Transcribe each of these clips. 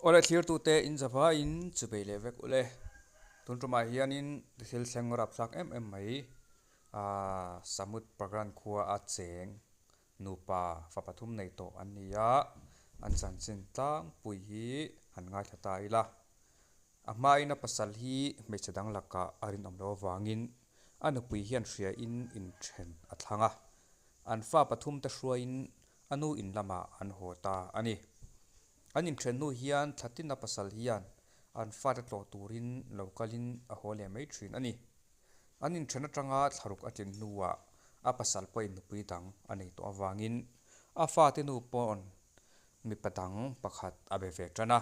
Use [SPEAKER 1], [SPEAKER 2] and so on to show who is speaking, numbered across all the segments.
[SPEAKER 1] Awle thlirtute in zavaiin chubei leh vek ule. Tun tumah hianin thil thleng rapthlak em em mai aaa Samut Pragran khua a cheng nupa fa pathum nei tawh an ni a, an chanchin tlangpui hi han ngaithla ta ila. A hmain a pasal hi hmeichhe dang lakah a rinawm loh avangin a nupui hian hriain inthen a thlang a, an fa pathumte hruaiin a nu in lamah an haw ta a ni. An inthen hnu hian Thlatina pasal hian an fate tlawh turin lo kalin a haw leh mai thin a ni. An inthen atanga thlaruk a tlin hnuah a pasal pawhin nupui dang a nei tawh avangin a fate nu pawn mipa dang pakhat a be ve tan a.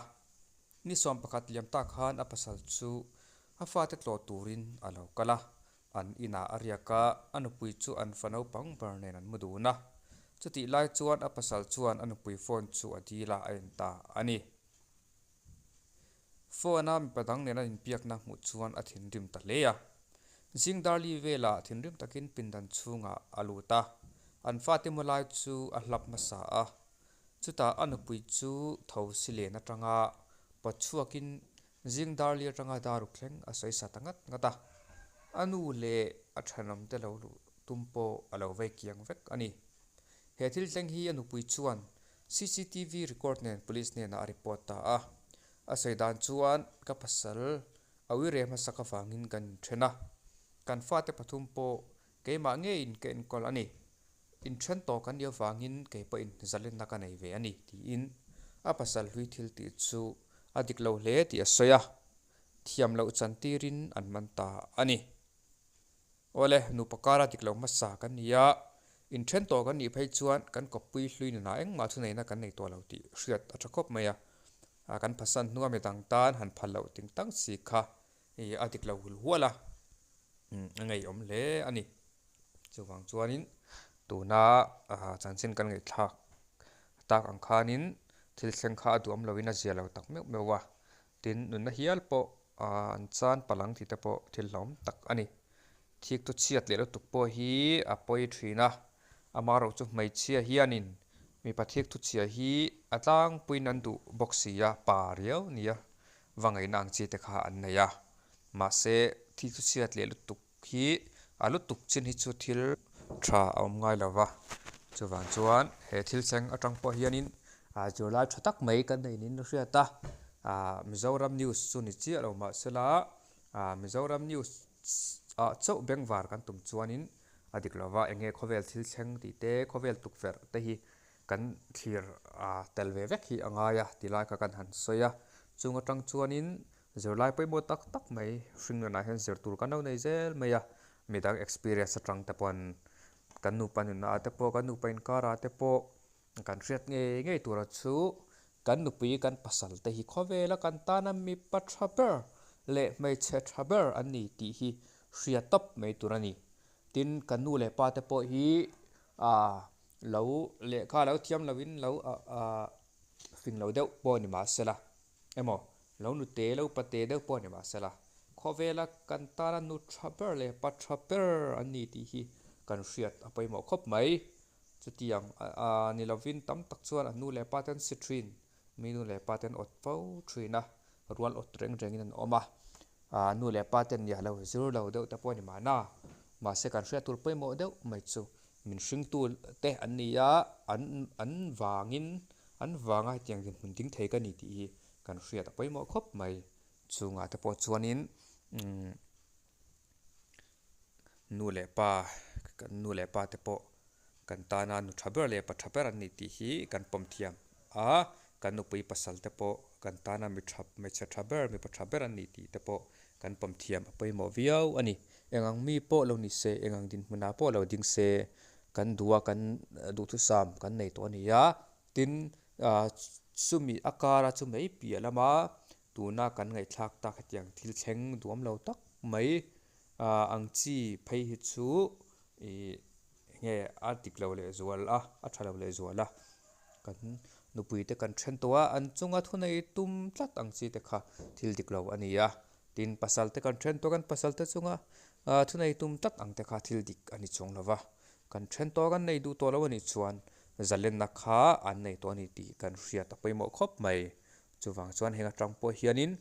[SPEAKER 1] Ni 11 liam tak khan a pasal chu a fate tlawh turin a lo kal a, an inah a riak a, a nupui chu an fa naupang ber nen an mu dun a. Chutih lai chuan a pasal chuan a nupui phone chu a dil a, a en ta a ni. Phone a mipa dang nena inbiakna hmuh chuan a thinrim ta hle a. Zing darli velah thinrim takin pindan chhungah a lut a, an fate mu lai chu a hlap hmasa a. Chutah a nupui chu tho si len atanga pawt chhuakin zing darli atanga daruk thleng a sawi sa ta ngat ngat a. A nu leh a thenawmte lo luh tum pawh a lo vei kiang vek a ni. He thil thleng hi a nupui chuan cctv record nen police hnenah a report ta a. A sawi dan chuan ka pasal a uire hmasak avangin kan inthen a, kan fate pathum pawh keimah ngeiin ka enkawl a ni. Inthen tawh kan nih avangin kei pawhin zalenna ka nei ve a ni tiin a pasal hlui thil tih chu a dik lo hle tih a sawi a, thiam loh chantirin an man ta a ni. Awle, nupa kara dik lo hmasa kan ni a, inthen tawh kan nih phei chuan kan kawppui hlui nunah engmah thuneihna kan nei tawh lo tih hriat a tha khawp mai a, kan phasan hnua midang tan han phal loh ting tang si kha a dik lo hul hual a, a ngeiawm hle a ni. Chuvang chuanin tuna chanchin kan ngaihthlak tak ang khanin thil thleng kha a duhawm loin a zia lo tak meuh meuh a, tin nunna hial pawh an chan palang tih te pawh thil hlauhawm tak a ni. Thik chu chhiat leh lutuk pawh hi a pawi thin a, amaherawh chu hmeichhia hianin mipa thik thu chhia hi a tlangpuiin an duh bawk si a, pa riau nia va ngaihna ang chi te kha an nei a. Mahse thik chu chhiat leh lutuk hi a lutuk chin hi chu thil tha a awm ngai lo va, chuvang chuan he thil thleng atang pawh hianin zirlai tha tak mai kan nei niin a hriat a, Mizoram news chu ni chiah lo mahsela Mizoram news ah chauh bengvar kan tum chuanin a dik lo va, eng nge khawvel thil thleng tih te khawvel tukverh te hi kan thlir tel ve vek hi a ngai a ti lai kha kan han sawi a, chung atang chuanin zirlai pawimawh tak tak mai hringnunah hian zir tur kan lo nei zel mai a, midang experience atang te pawn kan nupa nunah te pawh kan nupa inkarah te pawh kan hriat ngei ngei tura chu kan nupui kan pasal te hi khawvela kan tana mipa tha ber leh hmeichhe tha ber an ni tih hi hria tawp mai tur a ni. Tin, kan nu leh pa te pawh hi aaa lo lehkha lo thiam lovin lo aaa fing lo deuh pawh ni mahsela emaw lo nute lo pate deuh pawh ni mahsela khawvela kan tana nu tha ber leh pa tha ber an ni tih hi kan hriat a pawimawh khawp mai. Chutiang aaa ni lovin tam tak chuan a nu leh pa te an si thin. Mi nu leh pa te an awt fo thin a, rual awt reng rengin an awm a, aaa nu leh pa ten nia lo zir lo deuh te pawh a ni mahna, mahse kan hriat tur pawimawh deuh mai chu min hringtu te an ni a, an an vangin an vanga hetiang dinhmun ding thei ka ni tih hi kan hriat a pawimawh khawp mai. Chungah te pawh chuanin umm nu leh pa kan nu leh pa te pawh kan tana nu tha ber leh pa tha ber an ni tih hi kan pawm thiam a, kan nupui pasal te pawh kan tana mi tha hmeichhe tha ber mipa tha ber an ni tih te pawh kan pawm thiam a pawimawh viau a ni. Eng ang mi pawh lo ni se, eng ang dinhmunah pawh lo ding se kan duh a kan duhthusam kan nei tawh a ni a, tin ah chumi a kara chu mai piah lama Tuna kan ngaihthlak tak hetiang thil thleng duam lo tak mai ang chi phei hi chu ih nge a dik lo leh zual a, a tha lo leh zual a. Kan nupui te kan then tawh a, an chunga thunei tum tlat ang chi te kha thil dik lo a ni a. Tin, pasal te kan then tawh a, kan pasal te chunga thunei tum tlat ang te kha thil dik a ni chuang lo va. Kan then tawh a, kan nei duh tawh lo a nih chuan zalenna kha an nei tawh a ni tih kan hriat a pawimawh khawp mai. Chuvang chuan heng atang pawh hianin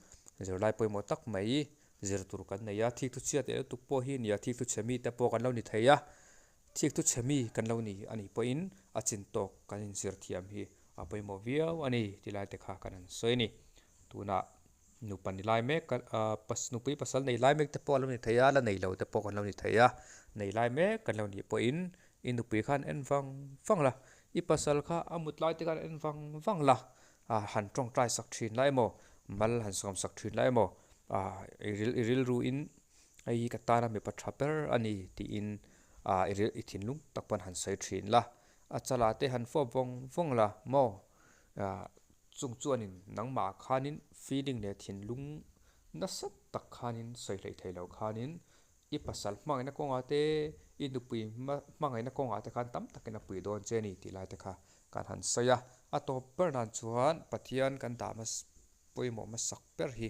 [SPEAKER 1] zirlai pawimawh tak mai zir tur kan nei a, thik thu chhiat leh lutuk pawh hi nia thik thu chhe mite pawh kan lo ni thei a, thik thu chhe mi kan lo ni a nih pawhin a chin tawk kan inzir thiam hi a pawimawh viau a ni ti lai te kha kan han sawi a ni. Tunah nupa ni lai mek ah nupui pasal nei lai mek te pawh a lo ni thei a, la nei lo te pawh kan lo ni thei a, nei lai mek kan lo nih pawhin i nupui khan en vang vang la, i pasal kha a mut lai te khan en vang vang la, ah han tawngtai sak thin la emaw mal han sawm sak thin la emaw ah i ril i rilru in hei hi ka tana mipa tha ber a ni tiin ah i ril i thinlung tak pawn han sawi thin la, a chalah te han fawp vawng vawng la maw ah chung chuanin nangmah khanin feeling leh thinlung nasa tak khanin sawi hleih theih loh khanin I pasal hmangaihna kawngah te, i nupui hmangaihna kawngah te khan tam takin a pui dawn che a ni tih lai te kha kan han sawi a. A tawp ber nan chuan Pathian kan dah hmas pawimawh hmasak ber hi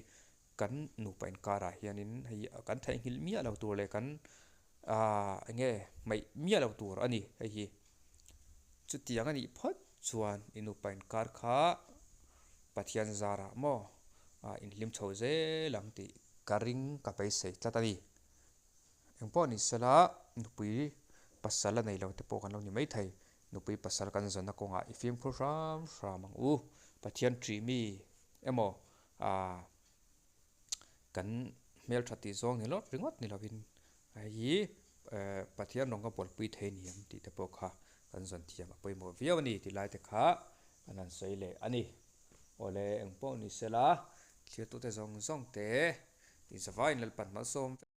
[SPEAKER 1] kan nupa inkarah hianin hei kan theihnghilh miah lo tur leh kan aah eng nge hmaih miah lo tur a ni hei hi. Chutiang a nih phawt chuan i nupa inkar kha Pathian zarah maw inhlim chho zel ang tih ka ring ka beisei tlat a ni. Engpawh ni sela nupui pasal a nei lo te pawh kan lo ni maithei. Nupui pasal kan zawnna kawngah i fimkhur hram hram ang u. Pathian ṭih mi emaw ah kan hmelṭha tih zawng ni lawt ringawt ni lovin hei hi Pathian rawng ka bualpui thei ni ang tih te pawh kha kan zawn thiam a pawimawh viau a ni tih lai te kha kan han sawi leh a ni. Awle engpawh ni sela thirtute zawng zawng te inzavaiin Lalpan malsawm vek.